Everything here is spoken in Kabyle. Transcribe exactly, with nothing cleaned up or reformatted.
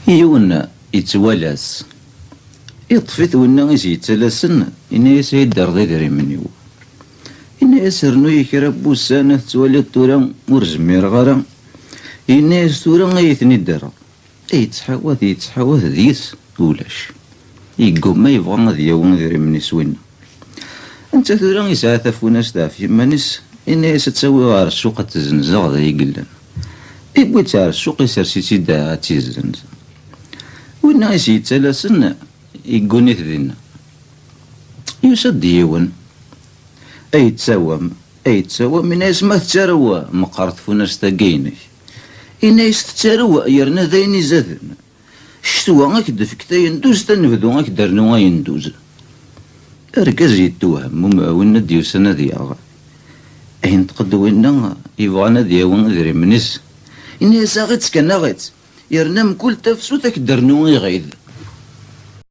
Yiwen yettwala-s. Iṭṭef-it winna i s-yettalasen, yenna-yas: "Ay ddreḍ idrimen-iw." Yenna-yas: "Rnu-yi kra n wussan, ad tettwaliḍ tura ur zmireɣ ara." Yenna-yas: "Tura ay ten-id-rreɣ." Yettḥawat, yettḥawat deg-s, ulac. Yeggumma, yebɣa ad yawi idrimen-is winna. Netta tura yesɛa tafunast ɣef yiman-is, yenna-yas: "Ad tt-awiɣ ɣer ssuq ad tt-zzenzeɣ d ayen yellan." Iwwi-tt ɣer ssuq, isers-itt-id ad tt-izzenz. Winna i s-yettalasen, yegguni-t dinna. Yusa-d yiwen. "Ay ttawam, ay ttawam," yenna-yas, "ma tettarew meqqar tfunast-agi-inek." Yenna-yas: "Tettarew, yerna d ayen izaden. Ccetwa ad k-d-tefk tayenduzt, anebdu ad k-d-ternu ayenduz." Argaz yettuhem, um, winna d-yusan ad yaɣ. Yenṭeq-d winna yebɣan ad yawi idrimen-is. Yenna-yas: "Aɣ-itt kan, aɣ-itt. Yerna mkul tafsut ad k-d-ternu iɣid."